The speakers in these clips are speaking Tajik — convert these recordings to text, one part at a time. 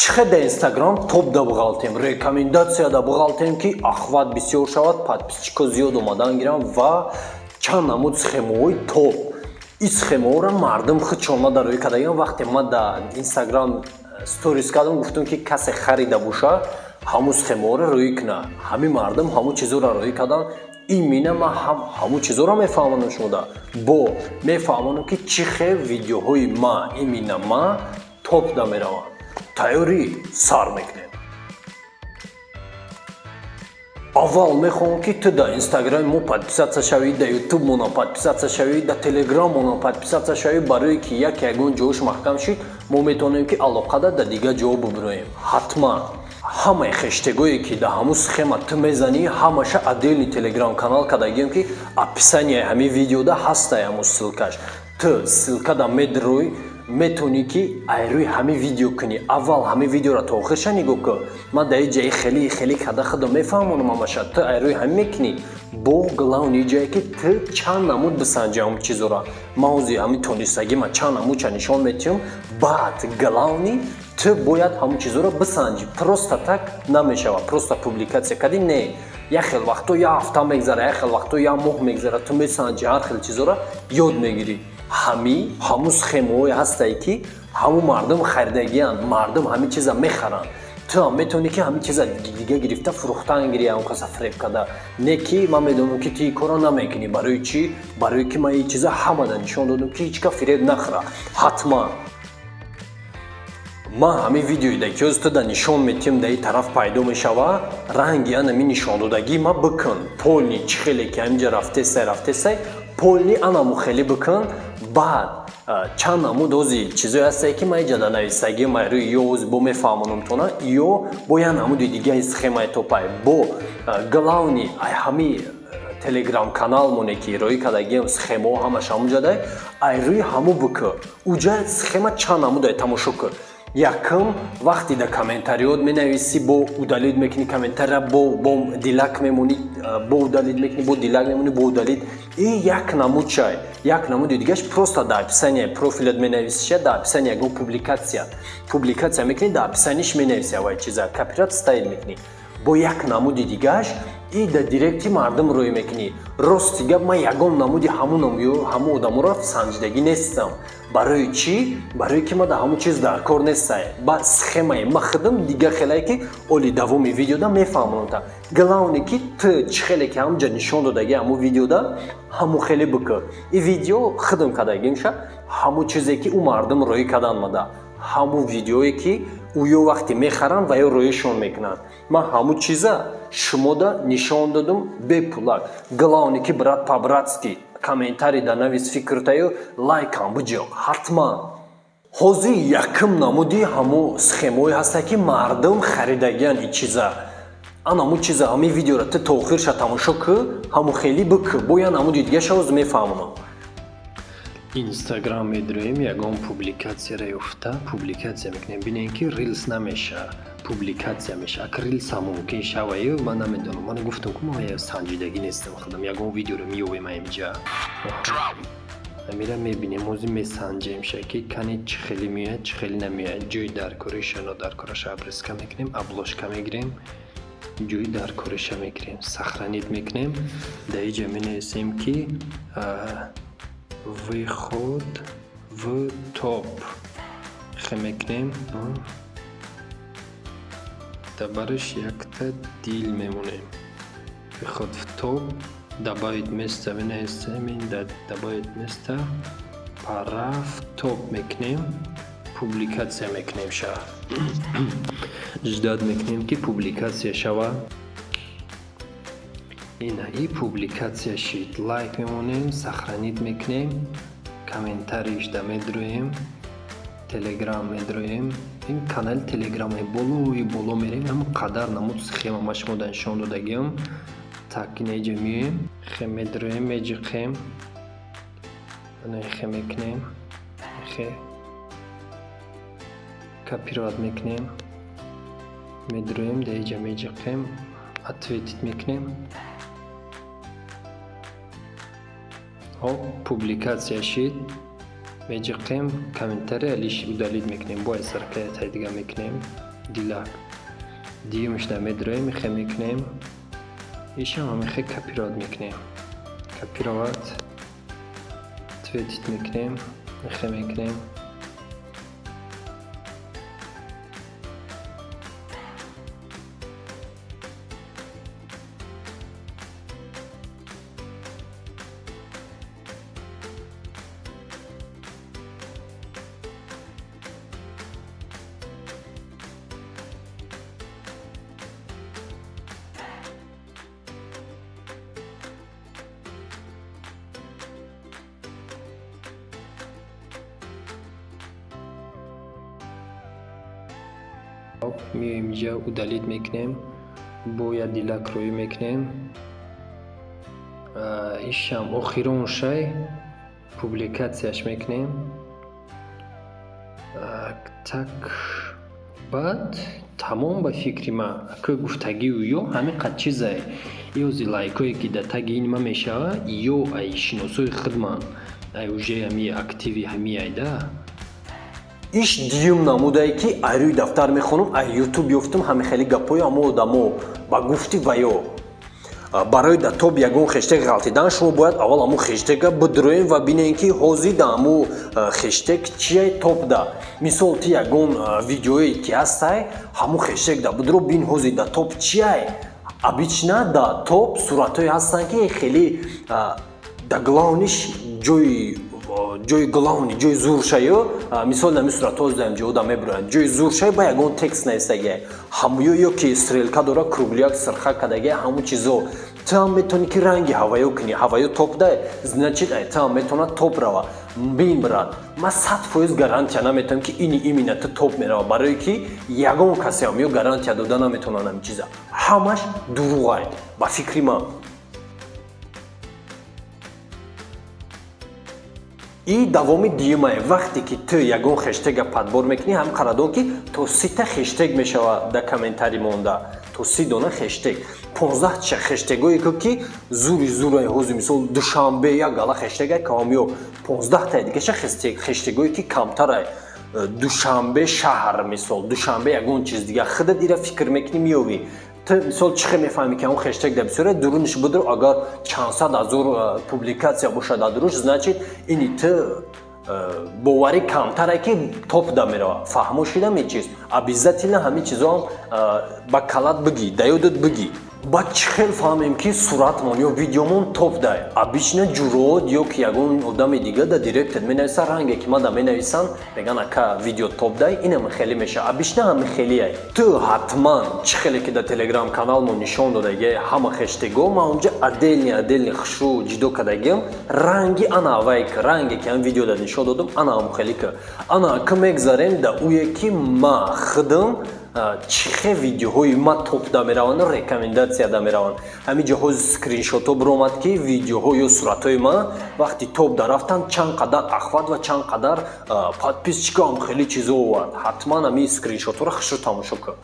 Чӣ хел дар Инстаграм топ да буғалтем, рекомендация да буғалтем, ки охват бисёр шавад, подписчико зиёд омадан гирам ва чанд намуд схемаҳои топ. Ин схемаҳоро мардум худшон ма дар рӯй кардагиам. Вақте ма дар Инстаграм сторис кардам, гуфтам, ки касе харида боша, ҳамун схемаҳоро рӯй куна. Ҳамин мардум ҳамун чизоро рӯй кардан. Имина ман ҳамун чизоро мефаҳмонам шумода, бо мефаҳмонам, ки чӣ хел видеоҳои ма, имина ма топ да мераванд. Тайёрӣ, сар мекунем. Аввал мехоҳам, ки ту дар Инстаграми мо подписаться шавӣ, дар Ютуб мона подписаться шавӣ, дар Телеграм мона подписаться шавӣ, барое ки яке ягон ҷош маҳкам шид, мо метавонем, ки алоқада дар дигар ҷо бубироем. Ҳатман ҳамаи хештегое, ки дар ҳамун схема ту мезанӣ, ҳамаша отдельный Телеграм канал кардагием, ки описанияи ҳамин видеода ҳастай ҳамун ссылкаш. Ту ссылкада медрӯй, метавонӣ, ки айрӯи ҳамин видео кунӣ. Аввал ҳамин видеоро то охирша нигоҳ кун. Ман дар ин ҷаи хеле хеле када худо мефаҳмонам ҳамаша. Ту айрӯи ҳамин мекунӣ. Бо главный ҷое, ки ту чанд намуд бисанҷи ҳамун чизора. Ман ҳозир ҳамин тонистагӣ ман чанд намудча нишон метиҳам. Баъд главный, ту бояд ҳамун чизоро бисанҷӣ. Просто так намешавад. Просто публикатсия кардӣ, не, як хел вақто як ҳафта мегзара, як хел вақто як моҳ мегзара, ту месанҷи, ҳар хел чизоро ёд мегирӣ. Ҳамун схемаҳое ҳастае, ки ҳамун мардум харидагиянд, мардум ҳамин чиза мехаранд. Ту ҳам метавонӣ, ки ҳамин чиза дига гирифта фурӯхтан гирӣ, ҳамон каса фиреб карда. Не ки ман медонам, ки ту ин корро намекунӣ. Барои чӣ? Барое ки ман ин чиза ҳамада нишон додам, ки ҳеҷ кас фиреб нахӯра. Ҳатман ман ҳамин видеои да ки ҳозир ту да нишон метиҳам, дар ин тараф пайдо мешава, ранги анами нишондодагӣ ма бикун. Полный чӣ хеле ки ҳаминҷа рафтесай, рафтесай, полный анаму хеле бикун. Баъд чанд намуд ҳози чизое ҳастае, ки ман иҷа да нависагӣ майрӯи ё ҳози бо мефаҳмонам тона, ё бо як намуди дигаи схемаи топай. Бо главный, ай ҳами Телеграм каналмоне, ки роӣ кардагиам, схемаҳо ҳамаш ҳамунҷадай, ай рӯи ҳаму бикӯ. Уҷа схема чанд намудай, тамошо кун. Якум, вақте дар комментариёт менависӣ, бо удалить мекунӣ комментария, бо дилак мемонӣ, бо удалить мекунӣ, бо дилак мемонӣ, бо удалить. И як намуд чай. Як намуди дигаш, просто дар описание профилат менависиша, дар описание ягон публикатсия мекунӣ, дар описанияш менависи, аввай чиза копировать вставить мекунӣ. Бо як намуди дигаш, и дар директи мардум рӯй мекунӣ. Рости гап, ман ягон намуди ҳамун одаморо санҷидагӣ нестам. Барои чӣ? Барое ки ман дар ҳамун чиз дар кор нестай. Ба схемаи ма худам дига хелае, ки оли давоми видеода мефаҳмонам. Та главное, ки ту чӣ хеле ки ҳамунҷа нишон додагӣ, ҳамун видеода ҳамун хеле бикӯ. И видео худам кардагимша, ҳамун чизе, ки ӯ мардум рӯӣ кардан мада, ҳамун видеое, ки ӯ ё вақте мехаранд ва ё рӯишон мекунанд, ман ҳамун чиза шумода нишон додум бепулак. Главное, ки брат по-братски комментарий да навис фикртаю, лайкам биҷо ҳатман. Ҳозир якум намуди ҳамун схемаҳое ҳаста, ки мардум харидагиян ин чиза. Ан ҳамун чиза, ҳамин видеоро ту то охирша тамошо кӯ, ҳамун хеле бикӯ. Бо як намуди дигаша ҳозир мефаҳмонам. Инстаграм медроем, ягон публикатсияро ёфта публикатсия мекунем. Бинем, ки рилс намеша, публикатсия меша. Ак рилс ҳам мумкин шаваю, ман намедонам. Ман гуфтам, ку ман санҷидагӣ нестам худам. Ягон видеоро меёбем аимҷа, амира мебинем. Ҳозир месанҷем ша, ки кани чӣ хеле меояд, чӣ хеле намеояд. Ҷои даркориша, нодаркораша обрезка мекунем, обложка мегирем, ҷои даркориша мегирем, сохранить мекунем. Дар иҷа менависем, ки выход в топ хе мекунем, дар бараш якта дил мемонем. Выход в топ, добавить место менависем, добавить место, пора в топ мекунем, публикатсия мекунем ша. Ждать мекунем, ки публикатсия шава. Ина и публикатсия шид. Лайк мемонем, сохранить мекунем, комментарийшда медроем, Телеграм медроем. Ин канали Телеграме, болои боло мерем. Ҳамн қадар намуд схема ма шумо нишон додагиам. Так, ина иҷа меоем, хе медроем, меҷиқем, ана хе мекунем, хе копировать мекунем, медроем, дар иҷа меҷиқем, ответить мекунем. Ҳоп, публикатсия шид. Меҷиқем, комментария лиш удалить мекунем, бояд саркаятай дига мекунем. Дилак дуюмашда медроем, мехе мекунем, ишам ҳамихе копировать мекунем, копировать, ответить мекунем, мехе мекунем. Меоем инҷа, удалить мекунем, бо як дилак рӯӣ мекунем. Ишам охирон шай, публикатсияш мекунем. Так, баъд тамом. Ба фикри ман, акӯ гуфтагиу ё ҳамин қад чизае, ёзи лайкое ки дар таги ин ма мешава, ё ай шиносои худман, ай уже ҳами активи ҳами айда. Иш дуюм намудае, ки ай рӯи дафтар мехонам, ай Ютуб ёфтам ҳами хеле гапҳои ҳамо одамо. Ба гуфти ваё, барои дар топ ягон хештег ғалтидан шумо бояд аввал ҳамун хештега бидроем ва бинем, ки ҳозир дар ҳамун хештег чие топ да. Мисол, ти ягон видеое ки ҳастай, ҳамун хештег да бидро, бин, ҳозир дар топ чиай. Обычно дар топ суратҳое ҳастанд, ки хеле да главный ш ҷои главный, ҷои зуршаю. Мисол, нами суратҳо заем ҷода мебироянд, ҷои зуршаю ба ягон текст навистагия, ҳамуё ё ки стрелка дора, кругляк сирха кардагия, ҳамун чизо. Ту ҳам метавонӣ, ки ранги ҳаваё кунӣ. Ҳаваё топ да, значит, ай ту ҳам метавонад топ рава. Бин, брат, ман 100% гарантия наметавонам, ки ини именно ту топ мерава, барое ки ягон касе ҳам ё гарантия дода наметавонад. Ҳамин чиза ҳамаш дурӯғай, ба фикри ман. И давоми дуюмае, вақте ки ту ягон хештега подбор мекунӣ, ҳам қарадон, ки то 30-та хештег мешава дар комментарий монда, то 30 дона хештег, 15 хештегое ки зури зура ҳозир. Мисол, Душанбе як гала хештега каомё, 15-таи дигаша хештегое ки камтарай. Душанбе шаҳр, мисол, Душанбе ягон чиз дига, худат ира фикр мекунӣ, меёвӣ. Ту, мисол, чӣ хел мефаҳмӣ, ки ҳамон хештег дар бисёре? Дуруниш будро, агар чандсад ҳазор публикатсия бошад дар дуруш, значит, ини ту боварӣ камтаре, ки топ да мерава. Фаҳмо шидам? Ин чиз обязательно, ҳамин чизоам ба калат бигӣ, да ёдат бигӣ. Баъд чӣ хел фаҳмем, ки суратмон ё видеомон топ дай? Обычно ҷурод ё ки ягон одами дига да директат менависа, ранге ки мада менависанд, меган: «Ака, видео топ дай». Инам хеле меша, обычно ҳами хелиай. Ту ҳатман чӣ хеле ки дар Телеграм каналмон нишон додагиай, ҳама хештего ман онҷа отдельный отдельный хушрӯ ҷидо кардагиам. Ранги ана авайк, ранге ки ҳам видео да нишон додам, ана ҳам хеле ки ана ки мегзарем да уе, ки ма худам чӣ хел видеоҳои ма топ да мераванд, рекомендация да мераванд. Ҳамин ҷо ҳозир скриншотҳо биромад, ки видеоҳо ё суратҳои ма вақти топ да рафтанд, чанд қадар охват ва чанд қадар подписчикам, хеле чизо овард. Ҳатман ҳамин скриншотҳоро хушрӯ тамошо кун.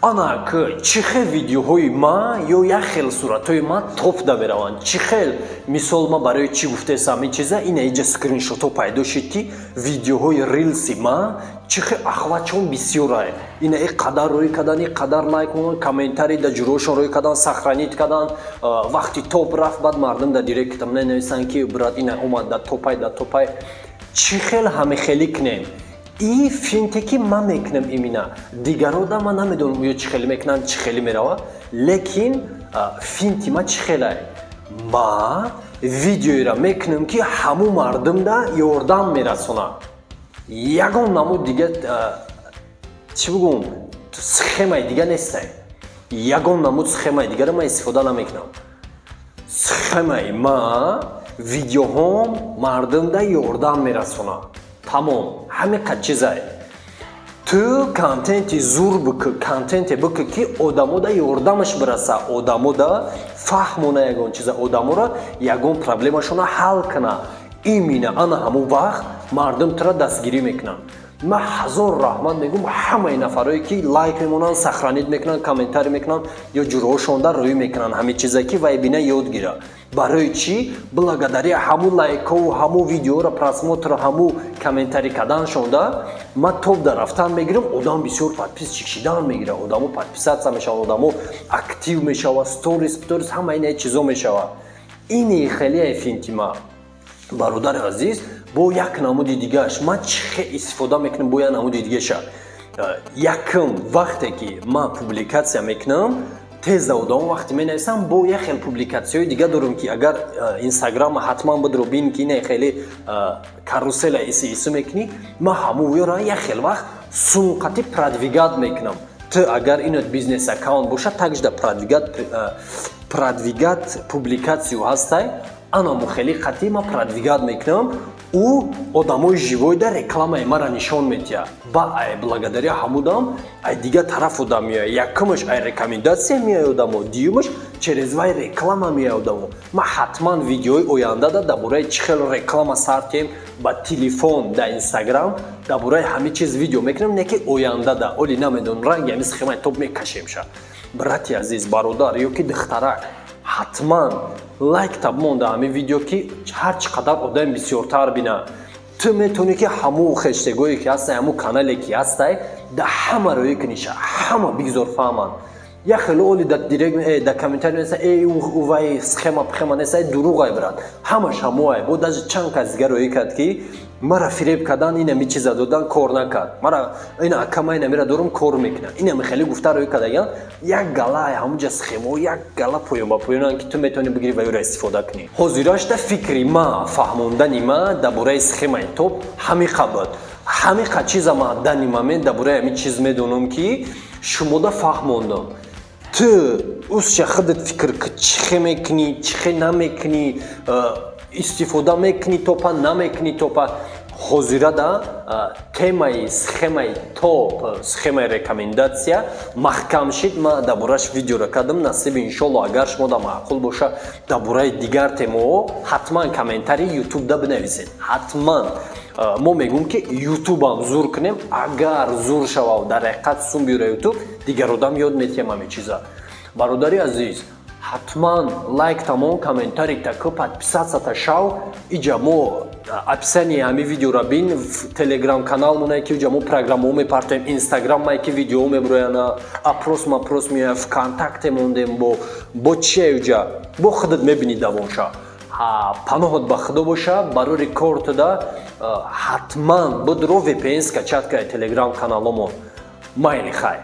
Ана к чӣ хел видеоҳои ма ё як хел суратҳои ма топ да мераванд, чӣ хел? Мисол, ма барои чӣ гуфтаесам ин чиза? Ина иҷа скриншотҳо пайдо шуд, ки видеоҳои рилси ма чӣ хел охватшон бисёрае. Ина и қадар рӯй кардан, и қадар лайк, комментарий да ҷуроашон рӯй кардан, сохранить кардан. Вақти топ рафт, баъд мардум да директам нанависанд, ки брат, ина омад, да топай, да топай. Чӣ хел ҳамихелӣ кунем? И финте, ки ман мекунам имина, дигарода ман намедонам, ё чӣ хеле мекунанд, чӣ хеле мерава, лекин финти ма чӣ хелае? Ма видеоеро мекунам, ки ҳамун мардумда ёрдам мерасонад. Ягон намуд дига, чӣ бигӯм, схемаи дига нестай. Ягон намуд схемаи дигаро ман истифода намекунам. Схемаи ма: видеоҳом мардумда ёрдам мерасонад, тамом, ҳамин қад чизае. Ту контенти зур бикӯ, контенте бикӯ, ки одамода ёрдамаш бираса, одамода фаҳмона ягон чиза, одаморо ягон проблемашона ҳал куна. Именно ана ҳамун вақт мардум тура дастгирӣ мекунанд. Ман ҳазор раҳмат мегӯм ҳамаи нафарое, ки лайк мемонанд, сохранить мекунанд, комментарий мекунанд ё ҷуроҳошонда рӯй мекунанд, ҳамин чизе, ки вай бина, ёд гира. Барои чӣ? Благодаря ҳамун лайкҳову ҳамун видеоро просмотр, ҳамун комментарий карданшонда ман топ дар рафтан мегирам. Одам бисёр подписчик шидан мегирад, одамо подписаться мешаванд, одамо актив мешавад, сторис, сторис, ҳама ина чизо мешавад. Ини хеле финтима, бародари азиз. Бо як намуди дигааш ман чӣ хел истифода мекунам? Бо як намуди дигаша, якум, вақте ки ман публикатсия мекунам, тез одамо вақте менависам, бо як хел публикатсияҳои дига дорам, ки агар Инстаграма ҳатман бидро бин, ки ина хеле карусела иси ису мекунӣ, ман ҳамуёра як хел вақт сунқати продвигать мекунам. Ту агар инот бизнес аккаунт бошад, также продвигать публикацию ҳастай. Анаму хеле қатъи ман продвигать мекунам, ӯ одамои живой да рекламаи мара нишон медиҳад. Ба ай благодаря ҳамудам ай дигар тараф одам меояд. Якумаш ай рекомендация меояд одамо, дуюмаш через вай реклама меояд одамо. Ман ҳатман видеои ояндада дар бораи чӣ хел реклама сар кем ба телефон дар Инстаграм, дар бораи ҳамин чиз видео мекунам, не ки ояндада. Оли намедонам, ранги ҳамин схемаи топ мекашем ша. Брати азиз, бародар ё ки духтарак, ҳатман лайк та бимонда ҳамин видео, ки ҳар чӣ қадар одам бисёртар бина. Ту метавонӣ, ки ҳамун хештегое, ки ҳастай, ҳамун канале, ки ҳастай, да ҳама рӯӣ куниша, ҳама бигзор фаҳманд. Як хеле оли да директ, да комментарий неста, э, вай схема пхема неста, дурӯғай, брат, ҳамаш ҳамоай. Бо даже чанд кас дигар рӯӣ кард, ки мара фиреб кардан, инами чиза додан, кор накард. Мара ина акама инамира дорум, кор мекунад, инами хеле гуфта рӯӣ кардаган. Як гала ҳамунҷа схемао, як гала поён ба поёнанд, ки ту метавонӣ бигирӣ ва ёро истифода кунӣ. Ҳозирашда фикри ма, фаҳмондани ма дар бораи схемаи топ ҳамиқа буд. Ҳамиқа чиза ма данный момент дар бораи ҳамин чиз медонам, ки шумода фаҳмондам. Ту усча худат фикр ки чӣ хе мекунӣ, чӣ хе намекунӣ, истифода мекунӣ топа, намекунӣ топа. Ҳозирада темаи схемаи топ, схемаи рекомендация маҳкам шид. Ман дар бораш видеоро кардам. Насиби, иншолло, агар шумо да маъқул боша, дар бораи дигар темаҳо ҳатман комментарий Ютубда бинависед. Ҳатман мо мегӯм, ки Ютубам зур кунем. Агар зур шава, дар ҳақиқат сум биёра Ютуб, дигар одам ёд метиҳам ҳамин чиза. Бародари азиз, ҳатман лайк тамом, комментарий таку, подписаться та шав. Иҷа мо описание ҳамин видеоро бин, Телеграм каналмонае, ки иҷа мо программаҳо мепартоем, Инстаграммае, ки видеоҳо мебурояна, опрос мапрос меояд, ВКонтакте мондем, бо чия иҷа бо худат мебинӣ. Давонша, паноҳот ба Худо боша. Барори кортуда ҳатман будро VPN скачать кай Телеграм каналомон. Майли, хай.